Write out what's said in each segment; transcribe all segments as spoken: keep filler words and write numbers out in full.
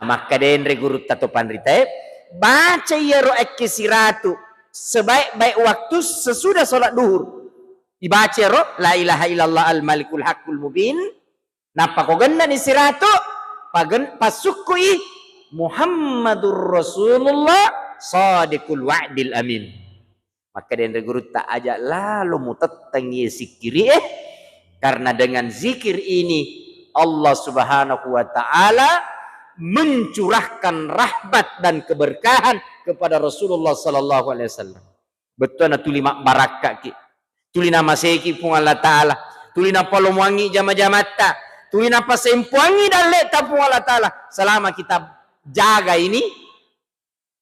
Makkedai anre gurutta to panritae, baca iyaro ekke siratu sebaik-baik waktu sesudah sholat duhur. Ibaca ro, la ilaha illallah al-malikul haqqul mubin. Nappa ko gennani siratu, pagen-, passukkui Muhammadur Rasulullah sadiqul wa'dil amin. Makkeda anre gurutta, aja lalo mutetteng iye sikkiri e, karena dengan zikir ini Allah Subhanahu wa Ta'ala mencurahkan rahmat dan keberkahan kepada Rasulullah sallallahu alaihi wasallam. Bettuanna tuli mabbarakka ki, tuli namaseki Puang Allah Ta'ala, tuli napalomoangi jama-jamatta, tuli napasempoangi dalleta Puang Allah Ta'ala. Selama kita jaga ini,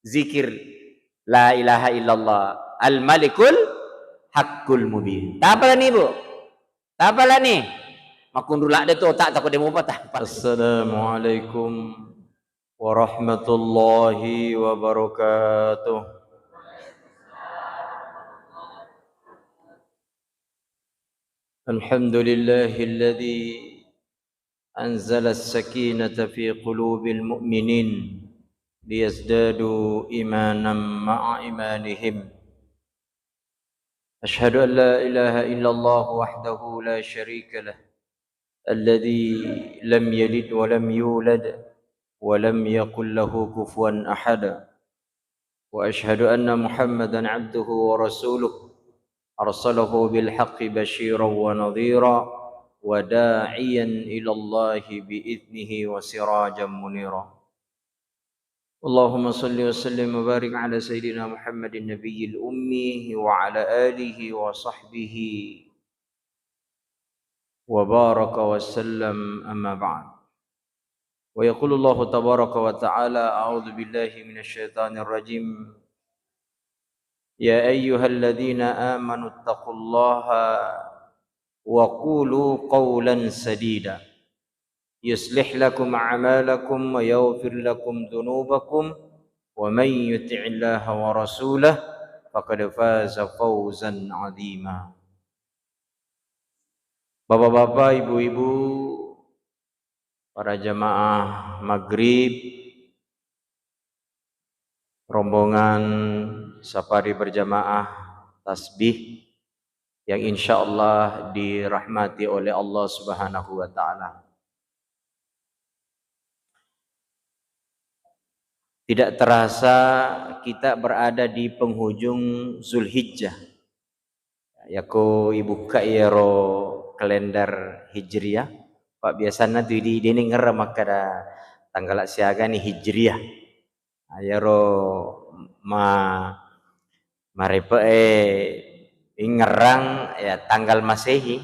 zikir la ilaha illallah al-malikul haqqul mubin. Tapalani, Bu? Tapalani? Makkunru ladde to otak tako demo patah. Assalamualaikum warahmatullahi wabarakatuh. Alhamdulillahilladzi أنزل السكينة في قلوب المؤمنين ليزدادوا إيمانا مع إيمانهم. أشهد أن لا إله إلا الله وحده لا شريك له، الذي لم يلد ولم يولد، ولم يكن له كفوا أحد. وأشهد أن محمدا عبده ورسوله أرسله بالحق بشيرا ونذيرا وداعيا إلى الله بإذنه وسراجا منيرا. اللهم صل وسلم وبارك على سيدنا محمد النبي الأمي وعلى آله وصحبه وبارك وسلم، أما بعد. ويقول الله تبارك وتعالى: أعوذ بالله من الشيطان الرجيم. يا أيها الذين آمنوا اتقوا الله وقولوا قولا سديدا يصلح لكم أعمالكم ويغفر لكم ذنوبكم ومن يطع الله ورسوله فقد فاز فوزا عظيما. Bapak-bapak, ibu-ibu, para jamaah maghrib, rombongan safari berjamaah tasbih yang insya Allah dirahmati oleh Allah Subhanahu wa Ta'ala. Tidak terasa kita berada di penghujung Zulhijjah. Yako ibukka iyaro kalender Hijriah, pabbiasanna tu idi-, deni ngerra makkada tanggala siaga ni Hijriah. Nah, iyaro ma-, marepe e ingerrang ya tanggal Masehi.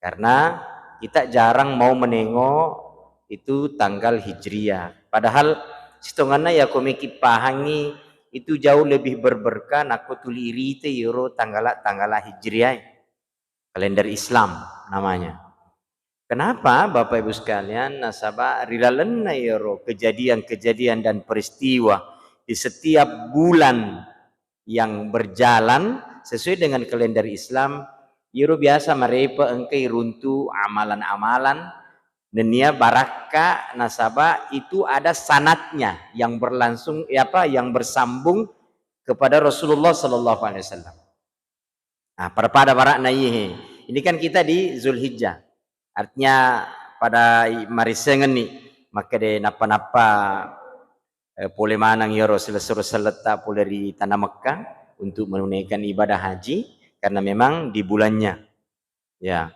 Karena kita jarang mau menengok itu tanggal Hijriah. Padahal sitonganna yako meki pahangi itu jauh lebih berberkah nakko tuli irite iyaro tanggala-tanggala Hijriah, kalender Islam namanya. Kenapa, Bapak Ibu sekalian? Nasaba ri lalenna iyaro kejadian-kejadian dan peristiwa di setiap bulan yang berjalan sesuai dengan kalender Islam, iyaro biasa marepe engka iruntu amalan-amalan nennia barakka, nasaba itu ada sanadnya yang berlangsung, eh, apa, yang bersambung kepada Rasulullah sallallahu alaihi wasallam. Nah, pada-pada barakna iye. Ini kan kita di Zulhijjah. Artinya pada i-, marissengenni makkeda nappa-nappa, eh, pole maneng iyaro silessureng selletta pole ri tanah Mekkah untuk menunaikan ibadah haji karena memang di bulannya. Ya.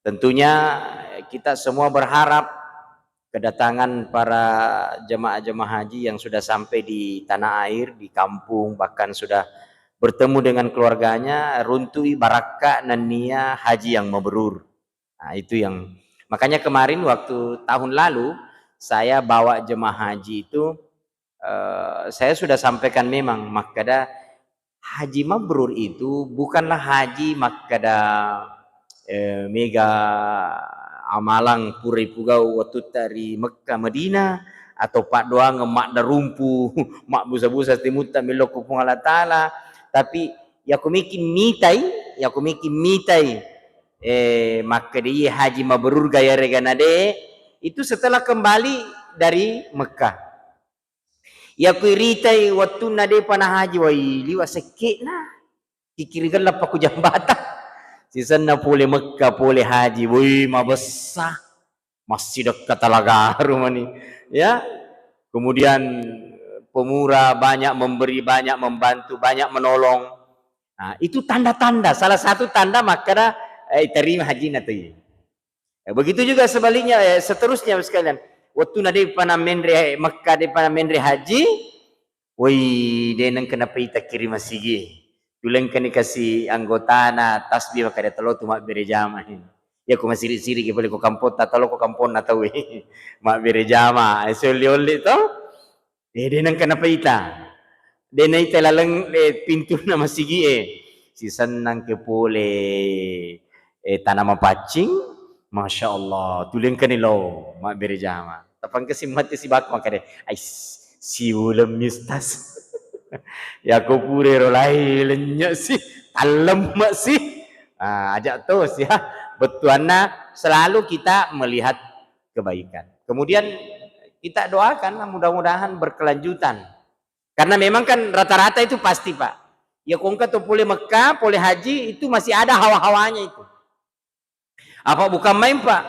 Tentunya kita semua berharap kedatangan para jemaah-jemaah haji yang sudah sampai di tanah air, di kampung, bahkan sudah bertemu dengan keluarganya, runtui barakka nennia haji yang mabrur. Nah, itu yang, makanya kemarin waktu tahun lalu saya bawa jemaah haji itu, eh, saya sudah sampaikan memang makkada haji mabrur itu bukanlah haji makkada, eh, mega amalang pura ipugau wattutta ri Mekkah Madinah atau paddoangeng maddarumpu, mabbusa-busa timutta melokko Puang Allah Ta'ala, tapi yako meki mitai, yako meki mitai, eh, makkeda iye haji mabrur ga yarega na de, itu setelah kembali dari Mekkah. Iya ku iritai wettunna depa nahaji, wai, liwa sekke'na. Kikiri gellappa ku jambata. Sisenna pole Mekkah, pole haji, woi, mabessa. Massidekka Talaga Harum mani. Ya. Kemudian pemurah, banyak memberi, banyak membantu, banyak menolong. Nah, itu tanda-tanda, salah satu tanda makkada, eh, terima hajina tu. Eh, begitu juga sebaliknya, eh, seterusnya sekalian. Wettunna depa namenre Mekkah, depa namenre haji, woi, de nengka napaita kiri masigi. Tulengkani kasi anggotana tasbih makkada telo tu mabbere jama. Ya ko masiri-siri ki pole ko kampotta, telo ko kamponna tau. Mabbere jama, eh, si olli-olli to. Eh, de nengka napaita. De naita laleng, eh, pintunna masigi e. Sisennang ke pole, eh, tana mapaccing. Masya Allah, tulengkani lo mabbere jama. Tapangkasi mate sibako makkada, "Ais, siuleng mistas." Ya ko pure ro lai lenyek si, tallemme si. Ah, ajak terus ya. Bettuanna selalu kita melihat kebaikan. Kemudian kita doakan mudah-mudahan berkelanjutan. Karena memang kan rata-rata itu pasti, Pak. Ya ko engka to pole Mekkah, pole haji, itu masih ada hawa-hawanya itu. Apa bukan main, Pak?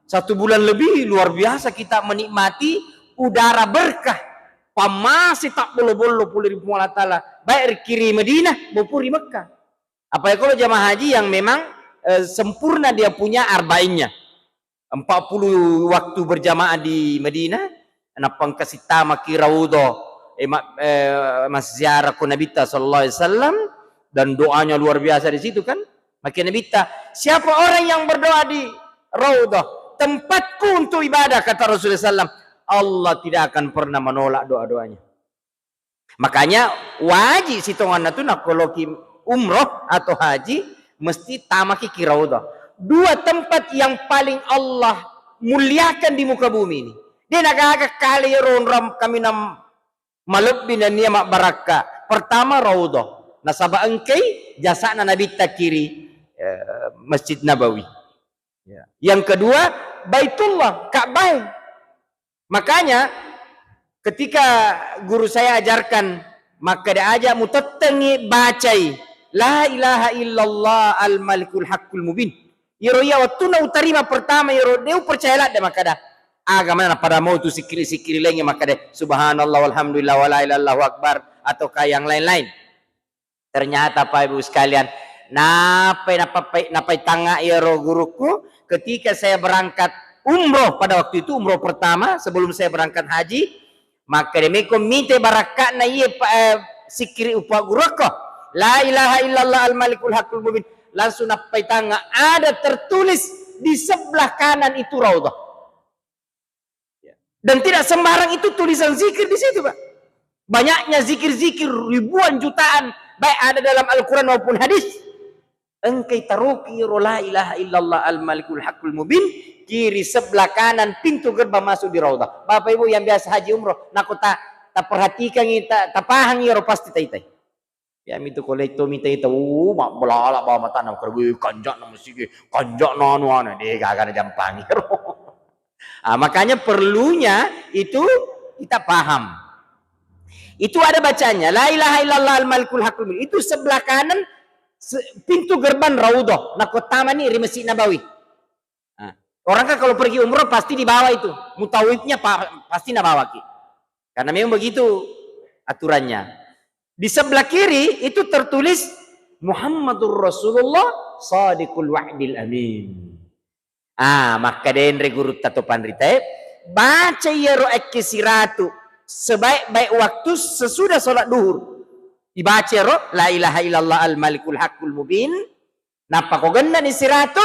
Satu bulan lebih luar biasa kita menikmati udara berkah. Pammase tabbollo-bollo pole ri Puang Allah Taala, baik ri kiri Madinah maupun ri Mekkah. Apalagi kalau jamaah haji yang memang, eh, sempurna dia punya arbainnya. Empat puluh waktu berjamaah di Madinah, nappa engka sittamaki Raudhah, eh, ma-, eh, mazziarah ko Nabitta sallallahu alaihi wasallam, dan doanya luar biasa di situ kan. Maka Nabitta, "Siapa orang yang berdoa di Raudhah, tempatku untuk ibadah," kata Rasulullah sallam, "Allah tidak akan pernah menolak doa-doanya." Makanya wajib sitonganna tu nakko loki umroh atau haji mesti tamaki ki Raudhah. Dua tempat yang paling Allah muliakan di muka bumi ini. De nagaga kale iyaro onrong kaminang malebbi nennia mabbarakka. Pertama Raudhah. Nasaba engkai jasana Nabitta kiri, eh, Masjid Nabawi. Ya. Yang kedua Baitullah, Ka'bah. Makanya ketika guru saya ajarkan, makkada aja mutettengi bacai la ilaha illallah al-malikul haqqul mubin. Iyaro iya wettunna utarima pertama iyaro de upercaya ladde makkada, aga mana pada mau tu sikiri-sikiri laingnge makkada subhanallah walhamdulillah wala ilaha illallah akbar ataukah yang lain-lain. Ternyata, Pak Ibu sekalian, napai, napai, napai tanga iyaro guruku ketika saya berangkat umroh pada waktu itu, umroh pertama sebelum saya berangkat haji, maka demikian mite barakka'na iye pa-, eh, sikiri upagurukko. La ilaha illallah al-malikul haqqul mubin. Langsung napai tanga ada tertulis di sebelah kanan itu Raudhah. Ya. Dan tidak sembarang itu tulisan zikir di situ, Pak. Banyaknya zikir-zikir ribuan jutaan, baik ada dalam Al-Quran maupun hadis. Engkai taroki ro la ilaha illallah al-malikul haqqul mubin, kiri sebelah kanan pintu gerbang masuk di Raudhah. Bapak Ibu yang biasa haji umroh, nako ta, taperhatikan, ta, tapahangi ro pasti taitai. Ya, mitu ko letto mita ita, uh, mabbelala bawa matana, makkeda, "Wih, kanja'na masigi, kanja'na anu, anu." Deh, gaga na jampangi. Ah, makanya perlunya itu kita paham. Itu ada bacanya, la ilaha illallah al-malikul haqqul mubin. Itu sebelah kanan se-, pintu gerbang Raudhah. Nako tamani ri Masjid Nabawi. Nah, orang kan kalau pergi umroh pasti dibawa itu, mutawifnya pa-, pasti nabawa ki. Karena memang begitu aturannya. Di sebelah kiri itu tertulis Muhammadur Rasulullah sadiqul wa'dil amin. Ah, makkadenre gurutta to panritae, baca iyaro ekke siratu sebaik-baik waktu sesudah sholat duhur. Dibaca ro la ilaha illallah al-malikul haqqul mubin, Nappa ko gennani siratu,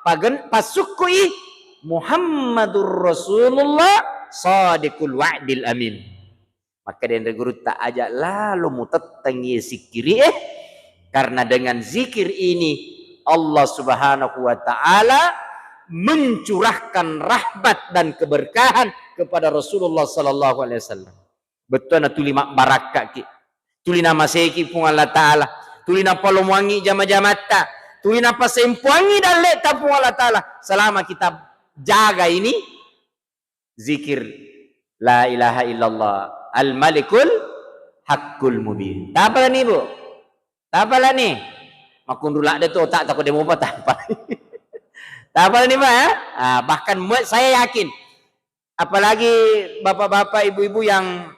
pagen-, passukkui Muhammadur Rasulullah sadiqul wa'dil amin. Makkedenre gurutta, aja lalo mutetteng iye sikkiri e, karena dengan zikir ini Allah Subhanahu wa Ta'ala mencurahkan rahmat dan keberkahan kepada Rasulullah sallallahu alaihi wasallam. Bettuanna tuli mabbarakkaki, tuli namaseki Puang Allah Ta'ala, tuli napalomoangi jama-jamatta, tuli napasempoangi dalle'ta Puang Allah Ta'ala. Selama kita jaga ini zikir La ilaha illallah al-malikul haqqul mubin. Tapalani, Bu? Tapalani? Makkunru ladde tu otak tako demopa tapalani. Tapalani, Pak, ya? Ah, bahkan mu-, saya yakin, apalagi bapak-bapak, ibu-ibu yang,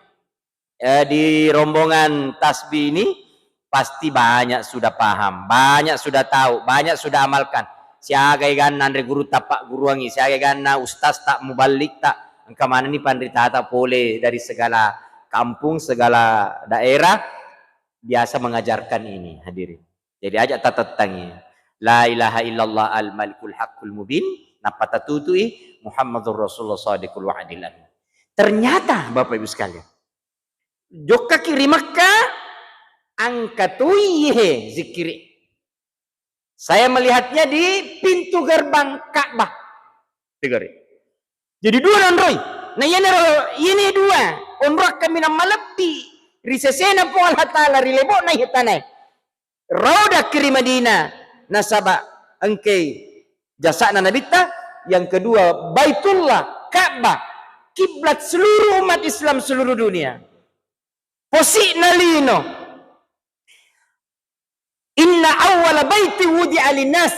eh, di rombongan tasbih ini, pasti banyak sudah paham, banyak sudah tahu, banyak sudah amalkan. Siaga eganna anre guru tappa guruangi, siaga eganna ustaz tak muballik tak, engka manenni panritata pole dari segala kampung, segala daerah, biasa mengajarkan ini, hadirin. Jadi aja tatettangi. La ilaha illallah al-malikul haqqul mubin, nappa tatutui Muhammadur Rasulullah sadiqul wa'dil amin. Ternyata, Bapak Ibu sekalian, jokkaki ri Mekka, engka toi he zikkiri. Saya melihatnya di pintu gerbang Ka'bah. Tigari. Jadi dua nonroi. Nah, iyanaro, iyani dua onroi kaminang malebbi ri sesena Puang Allah Taala, ri lebo'na iye tanae. Raudaki ri Madinah, nasaba engkai jasa'na Nabitta. Yang kedua, Baitullah, Ka'bah, kiblat seluruh umat Islam seluruh dunia. Posi'na lino. Inna awwala baiti wudi'a linnas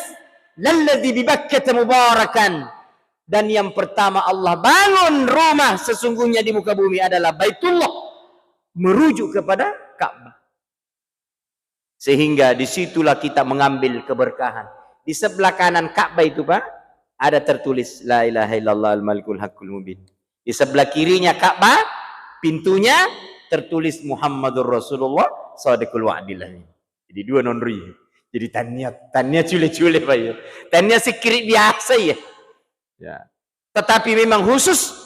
lalladzi bi Bakkata mubarakan. Dan yang pertama Allah bangun rumah sesungguhnya di muka bumi adalah Baitullah, merujuk kepada Ka'bah. Sehingga disitulah kita mengambil keberkahan. Di sebelah kanan Ka'bah itu, Pak, ada tertulis, "La ilaha illallah al-malikul haqqul mubin." Di sebelah kirinya Ka'bah, pintunya tertulis, "Muhammadur Rasulullah sadiqul wa'dil amin." Jadi dua nonroi. Jadi tania, tania cule-cule, Pak, ya. Tania sikkiri biasa, ya. Ya. Tetapi memang khusus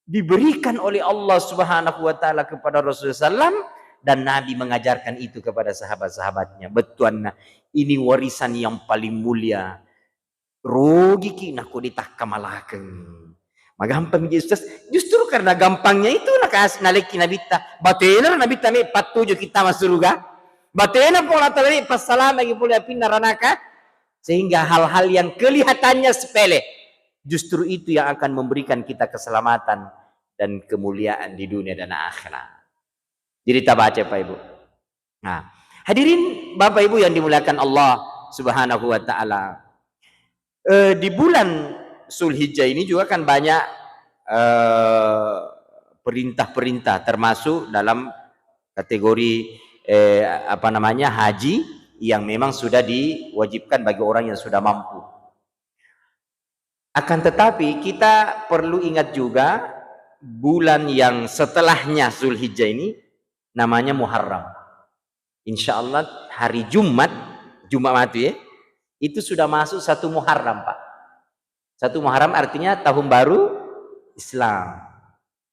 diberikan oleh Allah Subhanahu wa Ta'ala kepada Rasulullah sallam, dan Nabi mengajarkan itu kepada sahabat-sahabatnya. Bettuanna, ini warisan yang paling mulia. Rogiki nako ditakkamalakeng. Magampang ji, Ustaz. Justru karena gampangnya itu nakas-, nalekki Nabitta. Batena Nabitta me pattuju kita masuruga. Batena Puang Allah Taala me passalamaki pole apinna ranaka. Sehingga hal-hal yang kelihatannya sepele, justru itu yang akan memberikan kita keselamatan dan kemuliaan di dunia dan akhirat. Jadi tabaca, Pak Ibu. Nah, hadirin Bapak Ibu yang dimuliakan Allah Subhanahu wa Ta'ala, eh, di bulan Zulhijjah ini juga kan banyak, eh, perintah-perintah, termasuk dalam kategori, eh, apa namanya, haji yang memang sudah diwajibkan bagi orang yang sudah mampu. Akan tetapi, kita perlu ingat juga, bulan yang setelahnya Zulhijjah ini namanya Muharram. Insya Allah, hari Jumat, Jumat matu, ya, itu sudah masuk satu Muharram, Pak. Satu Muharram artinya tahun baru Islam.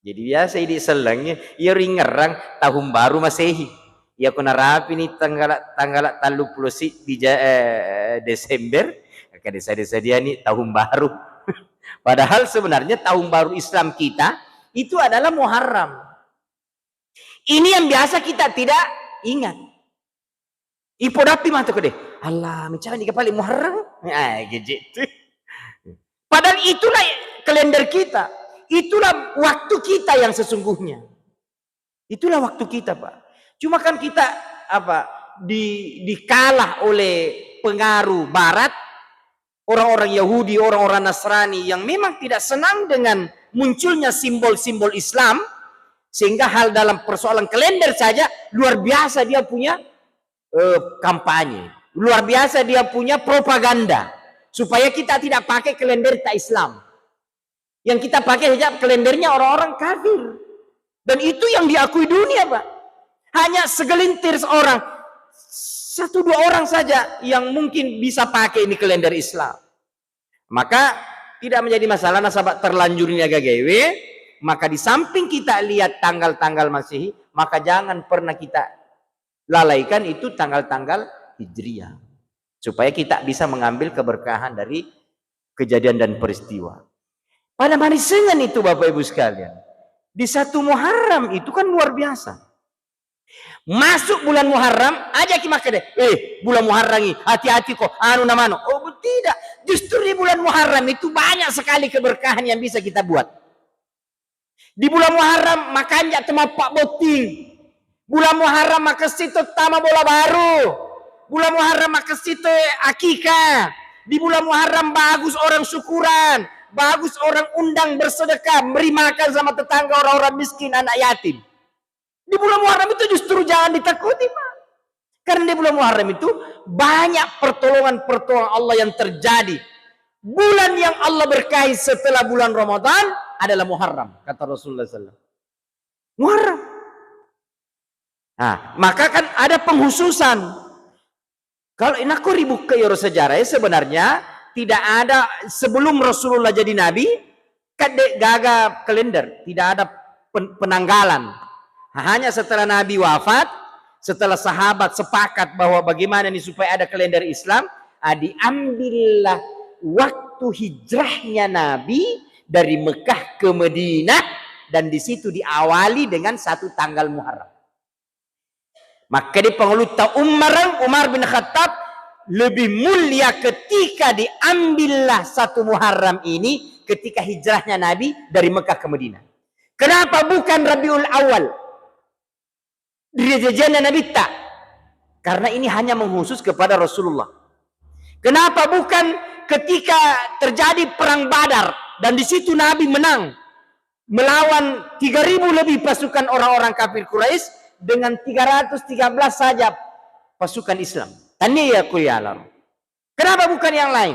Jadi biasa idi selleng, iya ringerrang tahun baru Masehi. Iya ko narapini tanggala, tanggala talluppulo siddi ja-, eh, Desember, ka desa-desa dia ni tahun baru. Padahal sebenarnya tahun baru Islam kita itu adalah Muharram. Ini yang biasa kita tidak ingat. Ipodappi matu ko de. Allah, mencari ni kepala Muharram. Eh, gejek tu. Padahal itulah kalender kita. Itulah waktu kita yang sesungguhnya. Itulah waktu kita, Pak. Cuma kan kita, apa, di-, dikalah oleh pengaruh Barat, orang-orang Yahudi, orang-orang Nasrani yang memang tidak senang dengan munculnya simbol-simbol Islam, sehingga hal dalam persoalan kalender saja luar biasa dia punya, eh, kampanye, luar biasa dia punya propaganda, supaya kita tidak pakai kalender tak Islam. Yang kita pakai saja kalendernya orang-orang kafir. Dan itu yang diakui dunia, Pak. Hanya segelintir orang, satu dua orang saja yang mungkin bisa pakai ini kalender Islam. Maka tidak menjadi masalah nasaba terlanjur ini aga gawe, maka di samping kita lihat tanggal-tanggal Masehi, maka jangan pernah kita lalaikan itu tanggal-tanggal Hijriah. Supaya kita bisa mengambil keberkahan dari kejadian dan peristiwa. Pada marisengan itu, Bapak Ibu sekalian, di satu Muharram itu kan luar biasa. Masuk bulan Muharram, aja ki makkeda, "Eh, bulan Muharram ini, hati-hati ko, anu namano." Oh, tidak. Justru di bulan Muharram itu banyak sekali keberkahan yang bisa kita buat. Di bulan Muharram makanja temappa botting. Bulan Muharram makessing to tama bola baru. Bulan Muharram makessing to akikah. Di bulan Muharram bagus orang syukuran, bagus orang undang bersedekah, beri makan sama tetangga, orang-orang miskin, anak yatim. Di bulan Muharram itu justru jangan ditakuti, Pak. Karena di bulan Muharram itu banyak pertolongan-pertolongan Allah yang terjadi. Bulan yang Allah berkahi setelah bulan Ramadan adalah Muharram, kata Rasulullah sallallahu alaihi wasallam. Muharram. Nah, maka kan ada pengkhususan. Kalau inakko ribukka iyaro sejarah, sebenarnya tidak ada, sebelum Rasulullah jadi nabi, kan de gaga kalender, tidak ada pen-, penanggalan. Hanya setelah Nabi wafat, setelah sahabat sepakat bahwa bagaimana ini supaya ada kalender Islam, ah, diambillah waktu hijrahnya Nabi dari Mekah ke Madinah, dan di situ diawali dengan satu tanggal Muharram. Makkeda Pangulutta Umar, Umar bin Khattab, lebih mulia ketika diambillah satu Muharram ini ketika hijrahnya Nabi dari Mekah ke Madinah. Kenapa bukan Rabiul Awal? Di jajianna Nabitta. Karena ini hanya mengkhusus kepada Rasulullah. Kenapa bukan ketika terjadi perang Badar dan di situ Nabi menang melawan tiga ribu lebih pasukan orang-orang kafir Quraisy dengan tiga ratus tiga belas saja pasukan Islam. Tania ya kuya laro. Kenapa bukan yang lain?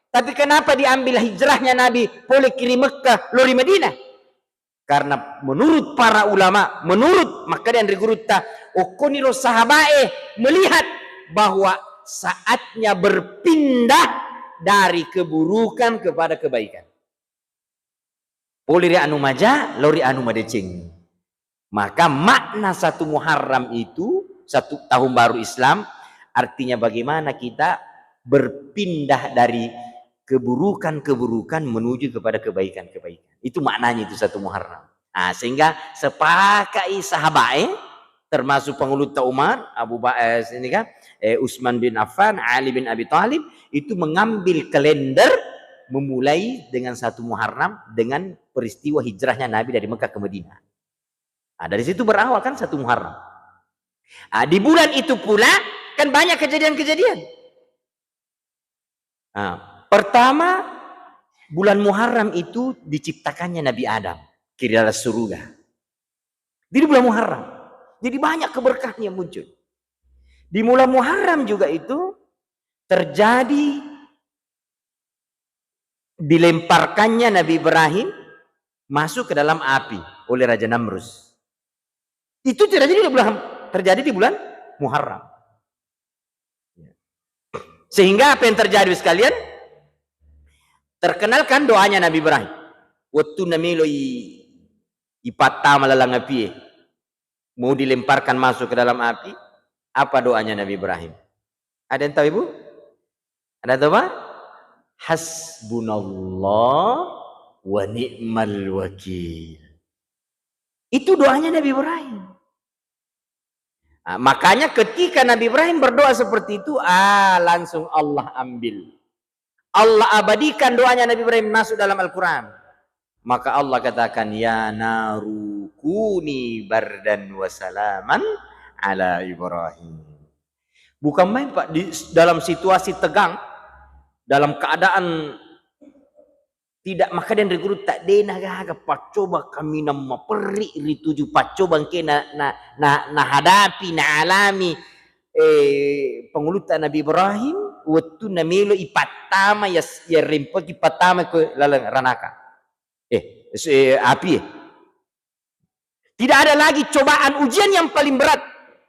Tapi kenapa diambil hijrahnya Nabi pole kiri Mekah lori Madinah? Karena menurut para ulama, menurut makkeda ri gurutta, okkoniro sahabae melihat bahwa saatnya berpindah dari keburukan kepada kebaikan. Pole ri anu maja, lao ri anu madeceng. Maka makna satu Muharram itu, satu tahun baru Islam, artinya bagaimana kita berpindah dari keburukan-keburukan menuju kepada kebaikan-kebaikan. Itu maknanya itu satu Muharram. Ah, sehingga sepakai sahabae, termasuk Pangulutta Umar, Abu Ba-, eh, ini kan, eh, Utsman bin Affan, Ali bin Abi Thalib, itu mengambil kalender memulai dengan satu Muharram dengan peristiwa hijrahnya Nabi dari Mekah ke Madinah. Nah, dari situ berawal kan satu Muharram. Ah, di bulan itu pula kan banyak kejadian-kejadian. Nah, pertama, bulan Muharram itu diciptakannya Nabi Adam ke dalam surga. Jadi bulan Muharram. Jadi banyak keberkahan yang muncul. Di bulan Muharram juga itu terjadi dilemparkannya Nabi Ibrahim masuk ke dalam api oleh Raja Namrus. Itu terjadi di bulan, terjadi di bulan Muharram. Sehingga apa yang terjadi sekalian? Terkenal kan doanya Nabi Ibrahim. Wettunna melo i-, ipattama lalang apie, mau dilemparkan masuk ke dalam api, apa doanya Nabi Ibrahim? Ada yang tahu, Ibu? Ada yang tahu, Pak? "Hasbunallah wa ni'mal wakil." Itu doanya Nabi Ibrahim. Ah, makanya ketika Nabi Ibrahim berdoa seperti itu, ah, langsung Allah ambil. Allah abadikan doanya Nabi Ibrahim masuk dalam Al-Quran. Maka Allah katakan, "Ya naru kuni bardan wa salaman ala Ibrahim." Bukan main, Pak, di dalam situasi tegang, dalam keadaan tidak, maka den ri gurutta, de nagaga paccoba kaminang maperri rituju paccoba engke na, na, na, nahadapi, naalami, eh, pangulutta Nabi Ibrahim, wettunna melo ipattama, ya, ya rempeki pattama ko laleng ranaka. Eh, se-, api, eh. Tidak ada lagi cobaan ujian yang paling berat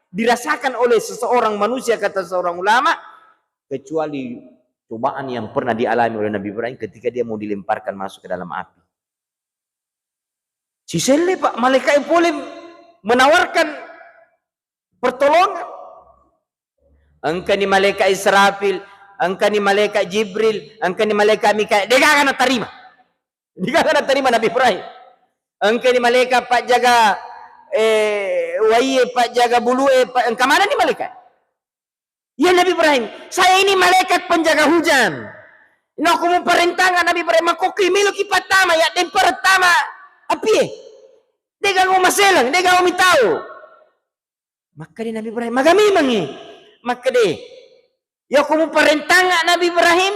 dirasakan oleh seseorang manusia, kata seorang ulama, kecuali cobaan yang pernah dialami oleh Nabi Ibrahim ketika dia mau dilemparkan masuk ke dalam api. Siselle, Pak, malaikat pole menawarkan pertolongan. Engkani malaikat Israfil, engkani malaikat Jibril, engkani malaikat Mikail, degaga natarima. Degaga natarima Nabi Ibrahim. Engkani malaikat pajjaga, eh, waiye, pajjaga bulue, pa-, engka manenni malaikat. Ya Nabi Ibrahim, saya ini malaikat penjaga hujan. Nako muparentangkan Nabi Ibrahim, makkokki meloki pattama, ya dempar tama apie. De'ga ko maseleng, de'ga ko mitau. Makkeda Nabi Ibrahim, maga memengngi. Makkeda, "Yako muparentanga Nabi Ibrahim,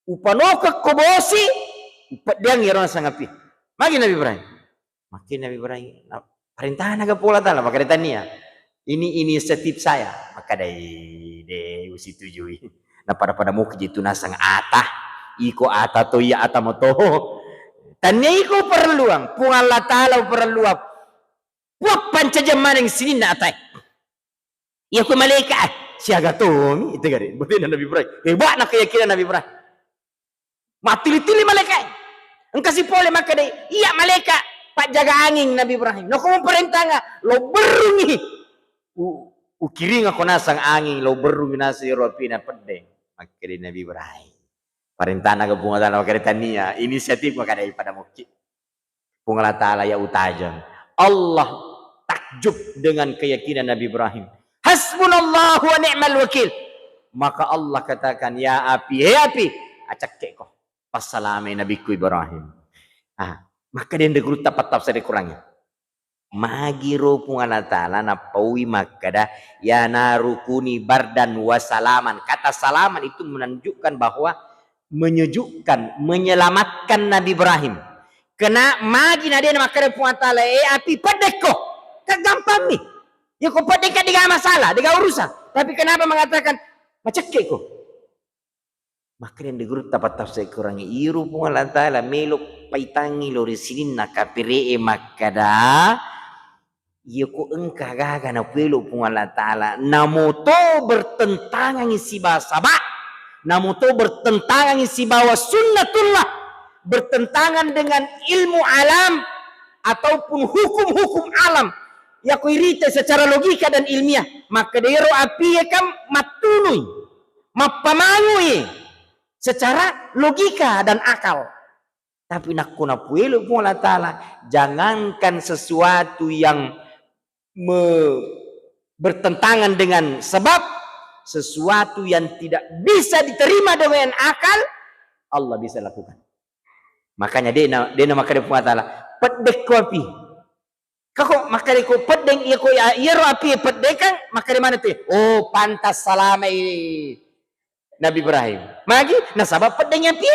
upanokekko bosi, upeddeang iyaro naseng api." Magi Nabi Ibrahim. Makkeda Nabi Ibrahim, "Parentana ga Puang Allah Taala?" Makkeda, "Tania. Ini inisiatif saya." Makkeda, "De usitujui. Napada-pada muki jitu naseng ata. Iko ata to iya ata moto. Tania iko perluang, Puang Allah Taala perluang." Puang pancajang maneng sininna atae. Iya ko malaika, ah, siaga tomi, itu gare. Betulna Nabi Ibrahim. Hebatna keyakinan Nabi Ibrahim. Mattili-tili malaika. Engka sipole makkeda, "Iya malaika, pajjaga anging Nabi Ibrahim. Nako muparentanga, lo berrungi. U-, ukiringako naseng anging, lo berrungi naseng iyaro apina peddeng." Makkeda Nabi Ibrahim. Parentana ga Puang Allah Taala, makkeda tania, inisiatif makkeda pada mokki. Puang Allah Taala ya utajang. Allah takjub dengan keyakinan Nabi Ibrahim. "Hasbunallahu wa ni'mal wakil." Maka Allah katakan, "Ya api, he api, acekkeko. Passalamai nabikku Ibrahim." Ah, maka denre gurutta pattafsir Qurannya. Magiro Puang Allah Taala nappaui makkeda, "Ya naru kuni bardan wa salaman." Kata salaman itu menunjukkan bahwa menyejukkan, menyelamatkan Nabi Ibrahim. Kena magi na de na makkeda Puang Allah Taala, "Eh, api, peddekko." Kan gampang mi. Ya ko peddekka, de'ga masalah, de'ga urusan. Tapi kenapa mengatakan, "Macekkeko"? Makkeda de gurutta pattafsir Qurangnge, iyaro Puang Allah Taala melo paitangngi lao ri sininna kapere'e makkeda, iya ko engka gaga napuelo Puang Allah Taala, namoto bertentangan sibawa sabab, namoto bertentangan sibawa sunnatullah, bertentangan dengan ilmu alam ataupun hukum-hukum alam. Yako irita secara logika dan ilmiah, makkeda ero apie kan mattunui, mappamangui secara logika dan akal. Tapi nakko napuelo Puang Allah Taala, jangankan sesuatu yang me-, bertentangan dengan sebab, sesuatu yang tidak bisa diterima dengan akal, Allah bisa lakukan. Makanya de na, de na makkeda Puang Allah Taala, "Peddekko api." Kako makkeda ko peddeng, iya ko iya, iyaro api peddekang, makkeda mana tu? Oh, pantas salamai Nabi Ibrahim. Magi? Nasaba peddeng api.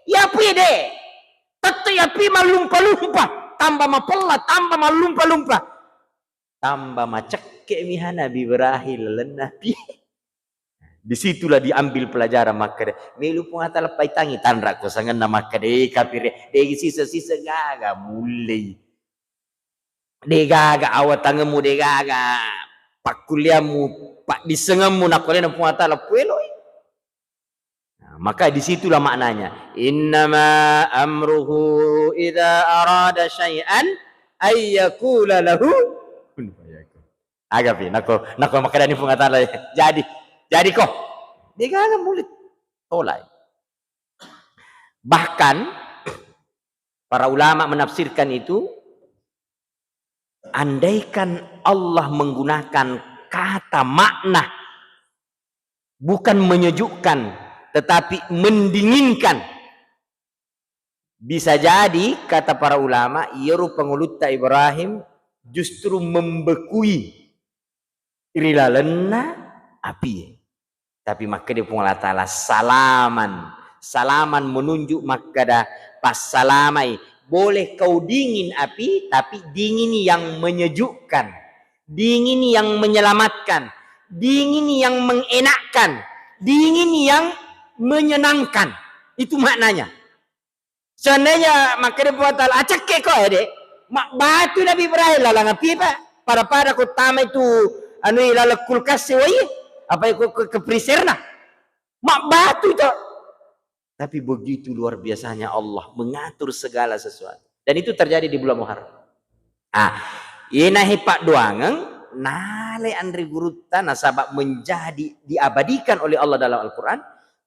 Iya api de. Tette api mallumpa-lumpa, tambah mapella, tambah mallumpa-lumpa. Tambah macekke miha Nabi Ibrahim lalenna api. Disitulah diambil pelajaran makkeda, melo Puang Allah Taala paitangi tanra ko sangenna makkeda, eh, kapire, de sisa-sisa gaga mullei. De gaga awatangemmu, de gaga pakkulliammu, paddissengemmu, nakko alena Puang Allah Taala pueloi. Nah, maka disitulah maknanya. Innama amruhu idza arada syai'an ayyakula lahu kun fayakun. Agapi, nako, nako makkedani Puang Allah Taala, "Jadi, jadi ko." De gaga mulle tolai. Bahkan para ulama menafsirkan itu, andaikan Allah menggunakan kata makna bukan menyejukkan, tetapi mendinginkan. Bisa jadi, kata para ulama, iyaro pangulutta Ibrahim justru membekui ri lalenna api. Tapi makkeda Puang Allah Taala, salaman. Salaman menunjuk makkeda passalamai. Boleh kau dingin api, tapi dingin yang menyejukkan. Dingin yang menyelamatkan, dingin yang mengenakkan, dingin yang menyenangkan. Itu maknanya. Seandainya makkeda Puang Taala, "Acekke ko, eh, de." Mabbatu Nabi Ibrahim lalang api, Pak. Pada-pada ko tama itu, anu, lalang kulkas wai, apa ko ke, ke freezerna. Mabbatu itu. Tapi begitu luar biasanya Allah mengatur segala sesuatu. Dan itu terjadi di bulan Muharram. Ah, iyena he paddoangeng, nale anre gurutta, nasaba menjadi diabadikan oleh Allah dalam Al-Quran,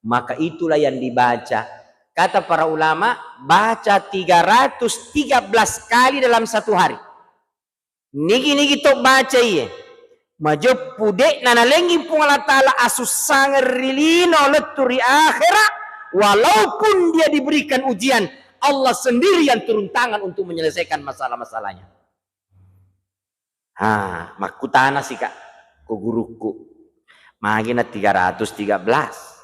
maka itulah yang dibaca. Kata para ulama, baca tiga ratus tiga belas kali dalam satu hari. Nigi-nigi to baca iye, majeppu de'na nalengi Puang Allah Taala asussangeng ri lino lettu ri akhera, walaupun dia diberikan ujian, Allah sendiri yang turun tangan untuk menyelesaikan masalah-masalahnya. Ah, makkutana sika ko gurukku, magi na tiga ratus tiga belas,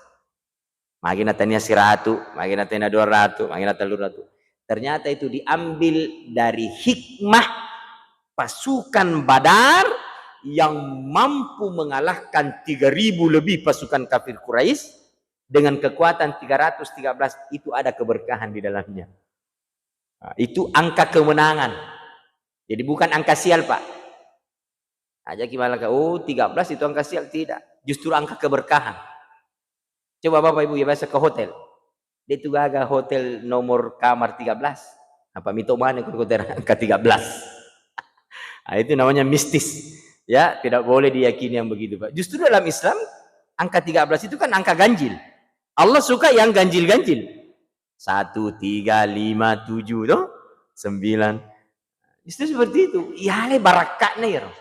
magi na tania siratu, magi na tania dua ratu, magi na tellu ratu. Ternyata itu diambil dari hikmah pasukan Badar yang mampu mengalahkan tiga ribu lebih pasukan kafir Quraisy dengan kekuatan tiga ratus tiga belas, itu ada keberkahan di dalamnya. Nah, itu angka kemenangan. Jadi bukan angka sial, Pak. Ajaki malaka, "Oh, tiga belas itu angka sial." Tidak. Justru angka keberkahan. Coba Bapak Ibu ya biasa ke hotel. Dia itu gaga hotel nomor kamar tiga belas. Apa mito mana ke hotel angka tiga belas? Ah, itu namanya mistis. Ya, tidak boleh diyakini yang begitu, Pak. Justru dalam Islam, angka tiga belas itu kan angka ganjil. Allah suka yang ganjil-ganjil. Satu, tiga, lima, tujuh, toh? Sembilan. Justru seperti itu. Iyale barakka'na iyaro.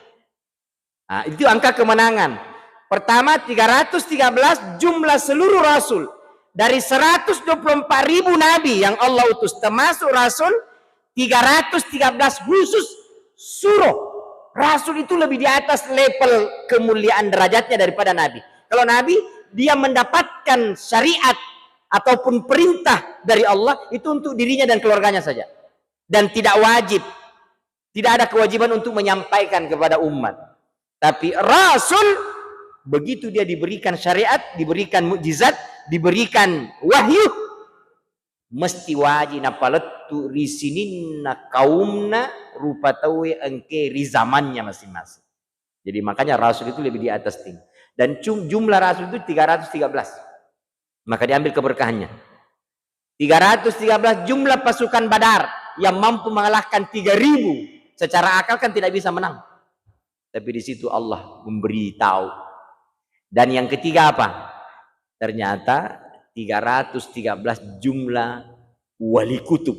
Nah, itu angka kemenangan. Pertama, tiga ratus tiga belas jumlah seluruh rasul. Dari seratus dua puluh empat ribu nabi yang Allah utus, termasuk rasul tiga ratus tiga belas khusus suruh. Rasul itu lebih di atas level kemuliaan derajatnya daripada nabi. Kalau nabi, dia mendapatkan syariat ataupun perintah dari Allah itu untuk dirinya dan keluarganya saja. Dan tidak wajib, tidak ada kewajiban untuk menyampaikan kepada umat. Tapi rasul, begitu dia diberikan syariat, diberikan mukjizat, diberikan wahyu, mesti wajib napalettu ri sininna kaumna rupa tauwe engke ri zamannya masing-masing. Jadi makanya rasul itu lebih di atas tim. Dan cum-, jumlah rasul itu tiga ratus tiga belas. Maka diambil keberkahannya. Tiga ratus tiga belas jumlah pasukan Badar yang mampu mengalahkan tiga ribu. Secara akal kan tidak bisa menang. Tapi di situ Allah memberitahu. Dan yang ketiga apa? Ternyata tiga ratus tiga belas jumlah wali kutub.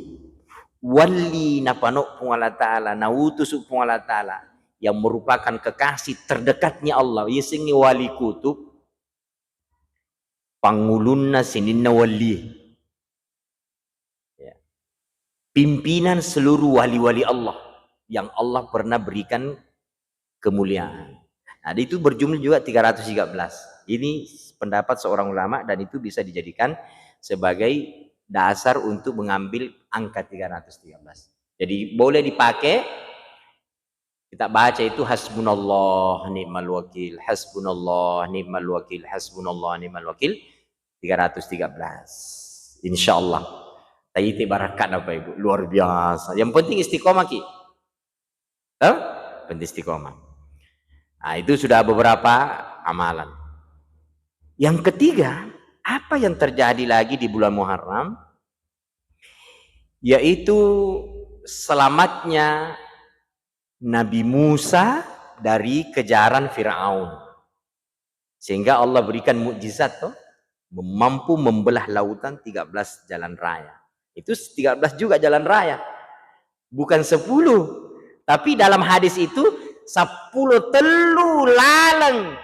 Wali napano Puang Allah Ta'ala, nautus Puang Allah Ta'ala, yang merupakan kekasih terdekatnya Allah. Yasengnge wali kutub, pangulunna sininna wali. Ya. Pimpinan seluruh wali-wali Allah yang Allah pernah berikan kemuliaan. Nah, itu berjumlah juga tiga ratus tiga belas. Ini pendapat seorang ulama dan itu bisa dijadikan sebagai dasar untuk mengambil angka tiga ratus tiga belas. Jadi boleh dipakai, kita baca itu hasbunallah ni'mal wakil, hasbunallah ni'mal wakil, hasbunallah ni'mal wakil, tiga ratus tiga belas. Insya Allah. Taite barakat Bapak Ibu, luar biasa. Yang penting istiqomah ki. Hah? Penting istiqomah. Nah, itu sudah beberapa amalan. Yang ketiga, apa yang terjadi lagi di bulan Muharram? Yaitu selamatnya Nabi Musa dari kejaran Firaun. Sehingga Allah berikan mukjizat toh, mampu membelah lautan tiga belas jalan raya. Itu tiga belas juga jalan raya. Bukan sepuluh. Tapi dalam hadis itu sepuluh tellu laleng.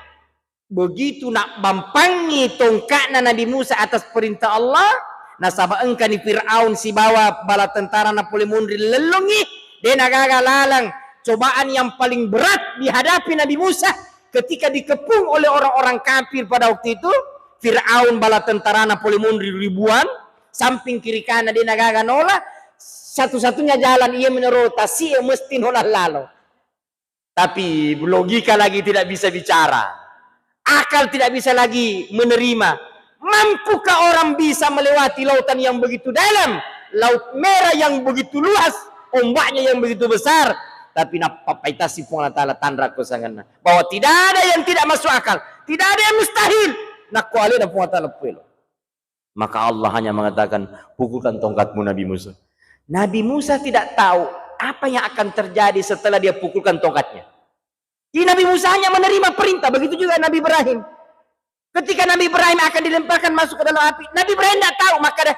Begitu nabbampangngi tongka'na Nabi Musa atas perintah Allah, nasaba engkani Fir'aun sibawa bala tentarana pole monri lellongngi, de nagaga laleng. Cobaan yang paling berat dihadapi Nabi Musa ketika dikepung oleh orang-orang kafir pada waktu itu, Fir'aun bala tentarana pole monri ribuan, samping kiri kanan de nagaga nola, satu-satunya jalan iya menero tasi mesti nola lalo. Tapi logika lagi tidak bisa bicara. Akal tidak bisa lagi menerima. Mampukah orang bisa melewati lautan yang begitu dalam? Laut Merah yang begitu luas, ombaknya yang begitu besar. Tapi nappapaitasi Puang Allah Ta'ala tanra kusanganna. Bahwa tidak ada yang tidak masuk akal. Tidak ada yang mustahil. Nakko alena Puang Allah Ta'ala puelo. Maka Allah hanya mengatakan, "Pukulkan tongkatmu, Nabi Musa." Nabi Musa tidak tahu apa yang akan terjadi setelah dia pukulkan tongkatnya. Jadi Nabi Musa hanya menerima perintah, begitu juga Nabi Ibrahim. Ketika Nabi Ibrahim akan dilemparkan masuk ke dalam api, Nabi Ibrahim tidak tahu, maka dia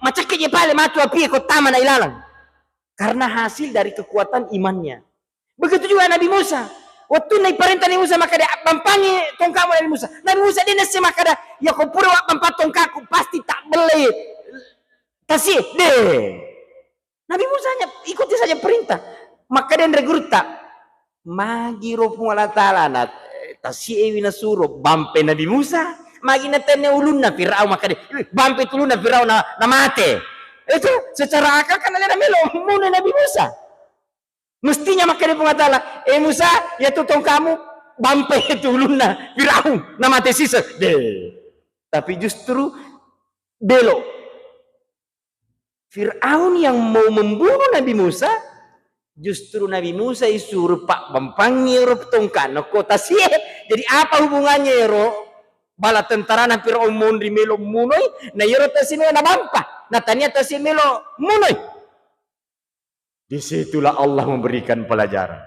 macet je pale matu api, ikut taman ilalang. Karena hasil dari kekuatan imannya. Begitu juga Nabi Musa. Waktu Nabi perintah Nabi Musa, maka dia bampangi tongkatmu Nabi Musa. Nabi Musa dia nasi maka dia, ya kau pura wa bampa tongkatku, pasti tak beli tasi deh. Nabi Musa hanya ikuti saja perintah. Maka dia nregurta. Magi ro Puang Allah Ta'ala na, eh, tasiewi nasuro bampe Nabi Musa, magi natenne ulunna Firaun, makkeda, "Ih, bampe tu ulunna Firaun na, na mate." Itu secara akal kan alena melo muno Nabi Musa. Mestinya makkeda Puang Allah Ta'ala, "Eh Musa, ya tu tongkamu bampe tu ulunna Firaun, na mate siseng." Deh. Tapi justru belok. Firaun yang mau membunuh Nabi Musa, justru Nabi Musa isuro pabbampangi ro tongkana ko tasie. Jadi apa hubungannya ro bala tentarana Firaun monri melo munoi, na yero tasie melo nabampa, na tania tasie melo munoi. Disitulah Allah memberikan pelajaran.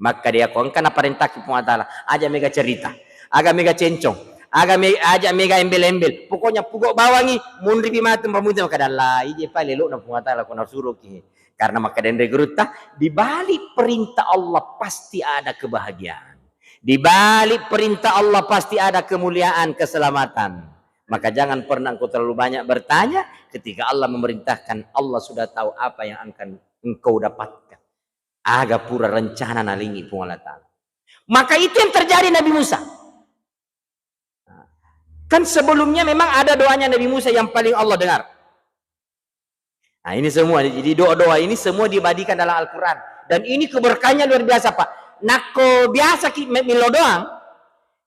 Maka dia ko engka naparentaki Puang Allah Ta'ala, aja mega cerita, aga mega cencong, aga me-, aja mega embel-embel. Pokoknya pugo bawangi, munribi matu pamuja, makkeda, "Lai je pa lelokna Puang Allah Ta'ala ko nasuroki." Karena makkeda enre gurutta, di balik perintah Allah pasti ada kebahagiaan. Di balik perintah Allah pasti ada kemuliaan, keselamatan. Maka jangan pernah engkau terlalu banyak bertanya, ketika Allah memerintahkan, Allah sudah tahu apa yang akan engkau dapatkan. Aga pura rencana nalengi Puang Allah Ta'ala. Maka itu yang terjadi Nabi Musa. Kan sebelumnya memang ada doanya Nabi Musa yang paling Allah dengar. Nah, ini semua, jadi doa-doa ini semua diabadikan dalam Al-Quran. Dan ini keberkahannya luar biasa, Pak. Nakko biasa ki me-, melo doang,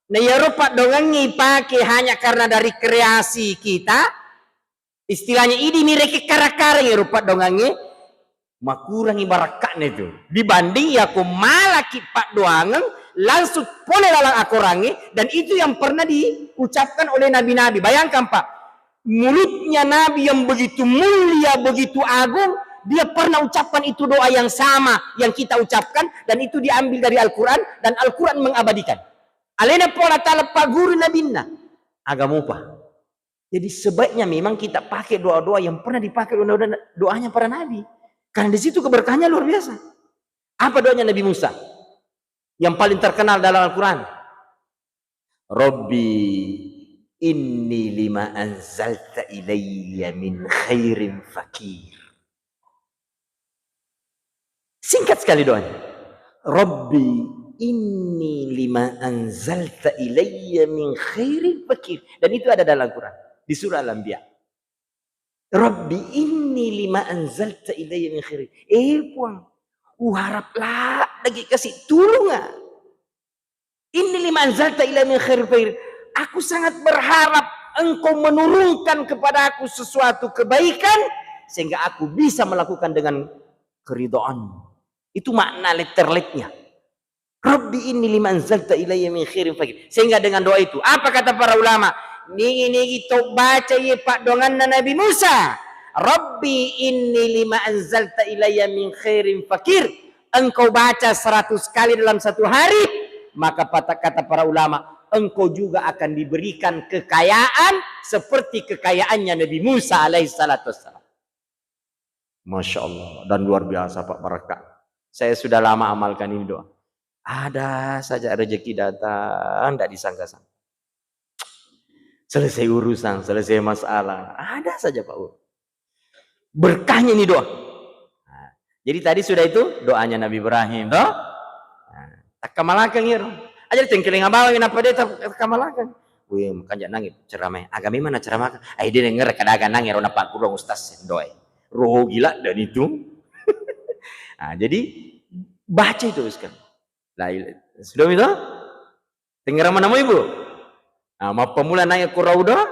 na yero paddoangengnge ipake hanya karena dari kreasi kita, istilahnya idi mi reke kara-kara yero paddoangengnge, makurangi barakka'na itu. Dibanding yako malaki paddoangeng langsung pole lalang akorangnge, dan itu yang pernah diucapkan oleh nabi-nabi. Bayangkan, Pak, mulutnya Nabi yang begitu mulia, begitu agung, dia pernah ucapkan itu doa yang sama yang kita ucapkan, dan itu diambil dari Al-Quran, dan Al-Quran mengabadikan. Alena Puang Allah Ta'ala paguru nabinna. Aga mupa. Jadi sebaiknya memang kita pakai doa-doa yang pernah dipakai oleh doanya para nabi. Karena di situ keberkahannya luar biasa. Apa doanya Nabi Musa? Yang paling terkenal dalam Al-Quran. Rabbi inni lima anzalta ilayya min khairin fakir. Singkat sekali doanya. Rabbi inni lima anzalta ilayya min khairin fakir. Dan itu ada dalam Al-Quran. Di surah Al-Anbiya. Rabbi inni lima anzalta ilayya min khairin. Eh Puang, uharap laddaki kasi tulunga. Inni lima anzalta ilayya min khairin fakir. Aku sangat berharap engkau menurunkan kepadaku sesuatu kebaikan sehingga aku bisa melakukan dengan keridhaan. Itu makna letterletnya. Rabbi inni lima anzalta ilayya min khairin fakir. Sehingga dengan doa itu, apa kata para ulama? Nigi-nigi to baca ye paddoanganna Nabi Musa. Rabbi inni lima anzalta ilayya min khairin fakir. Engkau baca seratus kali dalam satu hari, maka pata-, kata para ulama, engkau juga akan diberikan kekayaan seperti kekayaannya Nabi Musa alaihi salatu wassalam. Masya Allah, dan luar biasa, Pak, berkah. Saya sudah lama amalkan ini doa. Ada saja rezeki datang, tidak disangka-sangka. Selesai urusan, selesai masalah, ada saja, Pak. Berkahnya ini doa. Nah, jadi tadi sudah itu doanya Nabi Ibrahim, toh? Nah, takkamalakeng iro. Aja tengkeling abawang napa de tak-, takkamalakeng. Wih, makanja nangi ceramah. Agama mana ceramah? Ai de denger kada aga nangi ro napagguru ustaz sendoe. Rogi ladde itu. Nah, jadi baca itu sekarang. La ila-, sudah itu? Tengngerang manamo, Ibu? Nah, mappamula naiya ko Raudah,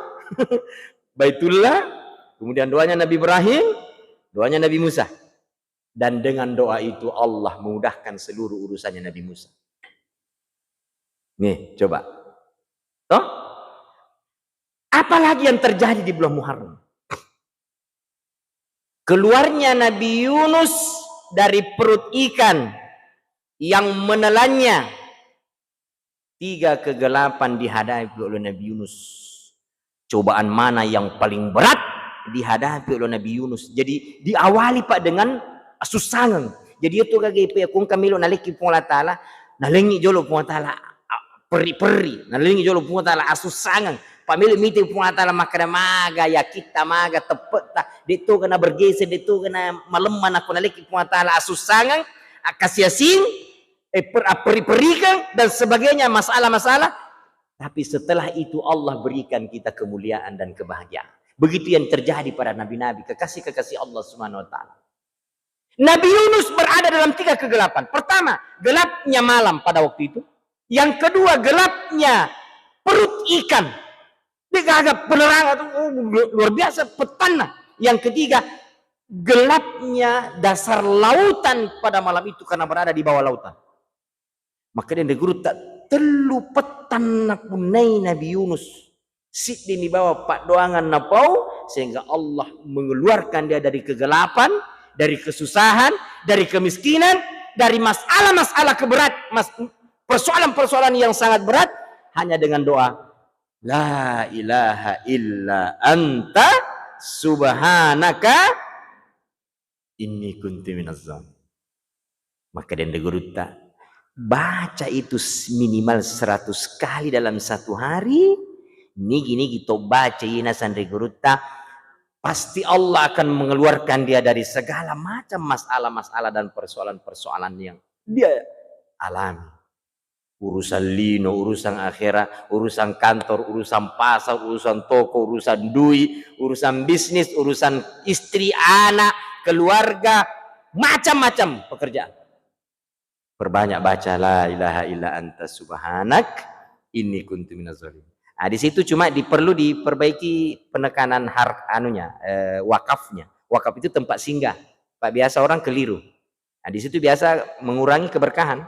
Baitullah, kemudian doanya Nabi Ibrahim, doanya Nabi Musa. Dan dengan doa itu Allah memudahkan seluruh urusannya Nabi Musa. Nih, coba. Toh? Apalagi yang terjadi di bulan Muharram? Keluarnya Nabi Yunus dari perut ikan yang menelannya. Tiga kegelapan dihadapi oleh Nabi Yunus. Cobaan mana yang paling berat dihadapi oleh Nabi Yunus? Jadi diawali, Pak, dengan asussangeng. Jadi itu kage pe kung kamilo nalekki Puang Allah Ta'ala, nalengi jolo Puang Allah Ta'ala, a-, perri-perri, nalengi jolo Puang Allah Ta'ala asussangeng. Pamilo mite Puang Allah Ta'ala makkeda maga, yakitta maga, teppetta, de to kena bergeser, de to kena malemma, nako nalekki Puang Allah Ta'ala asussangeng, akkasiasing, eh, per-, peri-, perikeng dan sebagainya, masalah-masalah. Tapi setelah itu Allah berikan kita kemuliaan dan kebahagiaan. Begitu yang terjadi pada nabi-nabi, kekasih-kekasih Allah Subhanahu wa Ta'ala. Nabi Yunus berada dalam tiga kegelapan. Pertama, gelapnya malam pada waktu itu. Yang kedua, gelapnya perut ikan. Dia gaga penerangan tuh, oh, lu-, luar biasa pettanna. Yang ketiga, gelapnya dasar lautan pada malam itu karena berada di bawah lautan. Maka dia gurutta, tellu pettan napunnai Nabi Yunus. Siddini bawang paddoangan napau, sehingga Allah mengeluarkan dia dari kegelapan, dari kesusahan, dari kemiskinan, dari masalah-masalah keberat, mas-, persoalan-persoalan yang sangat berat, hanya dengan doa, "La ilaha illa anta subhanaka inni kuntu minaz zalimin." Maka dende gurutta, baca itu s-, minimal seratus kali dalam satu hari, nigi-nigi to baca ina sanre gurutta, pasti Allah akan mengeluarkan dia dari segala macam masalah-masalah dan persoalan-persoalan yang dia alami. Urusan lino, urusan akhirat, urusan kantor, urusan pasar, urusan toko, urusan dui, urusan bisnis, urusan istri, anak, keluarga, macam-macam pekerjaan. Perbanyak baca la ilaha illa anta subhanak inni kuntu minaz zalimin. Nah, di situ cuma diperlu diperbaiki penekanan har-, anunya, eh, wakafnya. Wakaf itu tempat singgah. Pak, biasa orang keliru. Nah, di situ biasa mengurangi keberkahan.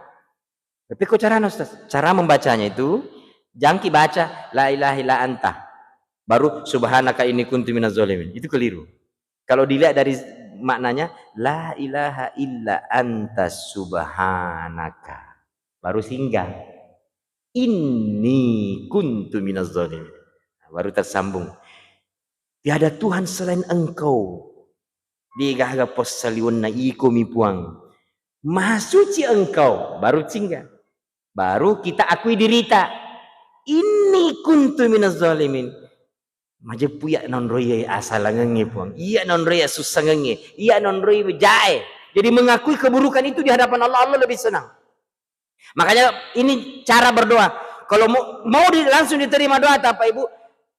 Tapi kok carana, Ustaz? Cara membacanya itu, jangki baca la ilaha illa anta. Baru subhanaka inni kuntu minaz zalimin. Itu keliru. Kalau dilihat dari maknanya, la ilaha illa anta subhanaka. Baru singgah. Inni kuntu minaz zalimin. Baru tersambung. Tiada Tuhan selain Engkau. Degaga passaliwenna, ikomi Puang. Maha suci Engkau, baru singgah. Baru kita akui dirita. Inni kuntu minaz zalimin. Majeppu iya naonroi asalangengnge, Puang. Iya naonroi asussangengnge. Iya naonroi jae. Jadi mengakui keburukan itu di hadapan Allah, Allah lebih senang. Makanya ini cara berdoa. Kalau mau, mau di-, langsung diterima doa, Bapak Ibu,